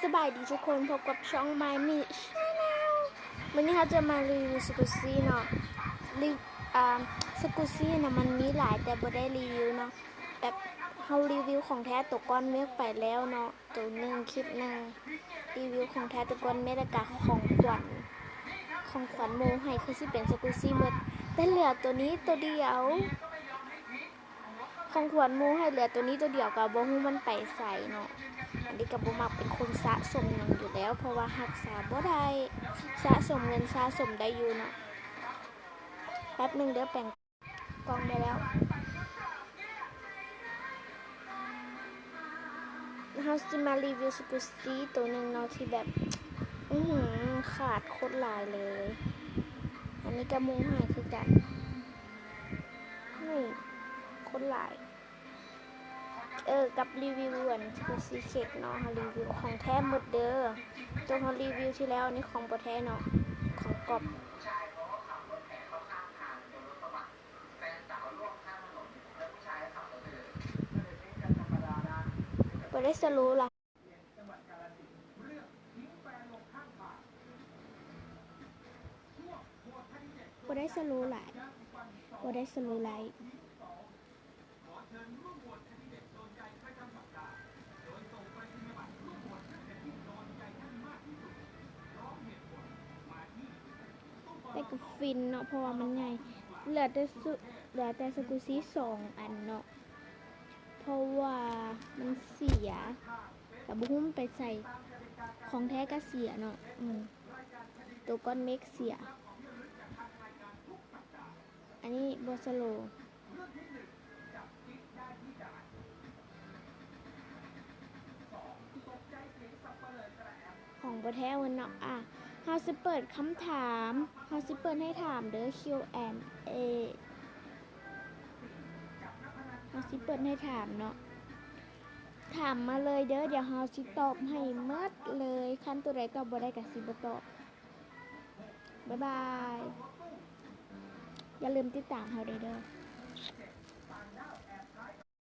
ສະບາຍດີທຸກຄົນ, ພົບກັບຊ່ອງ My Me Channel. ມື້ນີ້ເຮົາຈະມາຣີວິວສະກຸຊີເນາະ. ຣີ ອ່າ ສະກຸຊີນະມັນມີຫຼາຍແຕ່ບໍ່ໄດ້ຣີວິວເນາະ. ແບບເຮົາຣີວິວຂອງແທ້ໂຕກ້ອນເມກໄປແລ້ວເນາະ ໂຕໜຶ່ງ ຄລິບໜຶ່ງ. ຣີວິວຂອງແທ້ໂຕກ້ອນເມກ ແລ້ວກະຂອງຂວັນ ຂອງຂວັນໝູ່ໃຫ້ຄືຊິເປັນສະກຸຊີໝົດ ແຕ່ເຫຼືອໂຕນີ້ໂຕດຽວ. ຂອງຂວັນໝູ່ໃຫ້ເຫຼືອໂຕນີ້ໂຕດຽວ ກໍບໍ່ຮູ້ມັນໄປໃສເນາະ. ອັນນີ້ກໍບໍ່ມັກເປັນຄົນສະສົມຫຍັງຢູ່ແລ້ວ ເພາະວ່າຮັກສາບໍ່ໄດ້. ສະສົມເງິນສະສົມໄດ້ຢູ່ເນາະ. ແປັບໜຶ່ງເດີ ແປງກ່ອງໄດ້ແລ້ວ. ເຮົາຊິມາຣີວິວສະກຸຊີໂຕໜຶ່ງເນາະ ທີ່ແບບ ອື້ຫື ຂາດໂຄດຫຼາຍເລີຍ. ອັນນີ້ກໍໝູ່ໃຫ້ຄືກັນ. ນີ້ ຄົນຫຼາຍ. ເອີ ກັບຣີວິວອັນສະກຸຊີເຄັກເນາະ ເຮົາຣີວິວຂອງແທ້ໝົດເດີ. ໂຕເຮົາຣີວິວທີ່ແລ້ວ ອັນນີ້ຂອງບໍ່ແທ້ເນາະ ຂອງກອບ. ບໍ່ໄດ້ສະໂລຫຼາຍ. ບໍ່ໄດ້ສະໂລຫຼາຍ ບໍ່ໄດ້ສະໂລໄລ. ແຕ່ກໍຟິນເນາະ ເພາະວ່າມັນໃຫຍ່. ເຫຼືອແຕ່ ເຫຼືອແຕ່ສະກຸຊີສອງອັນເນາະ ເພາະວ່າມັນເສຍ ກໍບໍ່ຮູ້ມັນໄປໃສ. ຂອງແທ້ກໍເສຍເນາະ ອືມ ໂຕກ້ອນເມກເສຍ. ອັນນີ້ບໍ່ສະໂລ ຂອງບໍ່ແທ້ເວີ້ນເນາະ. ອ່າ ເຮົາຊິເປີດຄຳຖາມ ເຮົາຊິເປີດໃຫ້ຖາມເດີ ຄິວແອນເອ ເຮົາຊິເປີດໃຫ້ຖາມເນາະ. ຖາມມາເລີຍເດີ ດຽວເຮົາຊິຕອບໃຫ້ໝົດເລີຍ. ຄັນໂຕໃດຕອບບໍ່ໄດ້ກໍຊິບໍ່ຕອບ. ບາຍບາຍ. ຢ່າລືມຕິດຕາມເຮົາໄດ້ເດີ.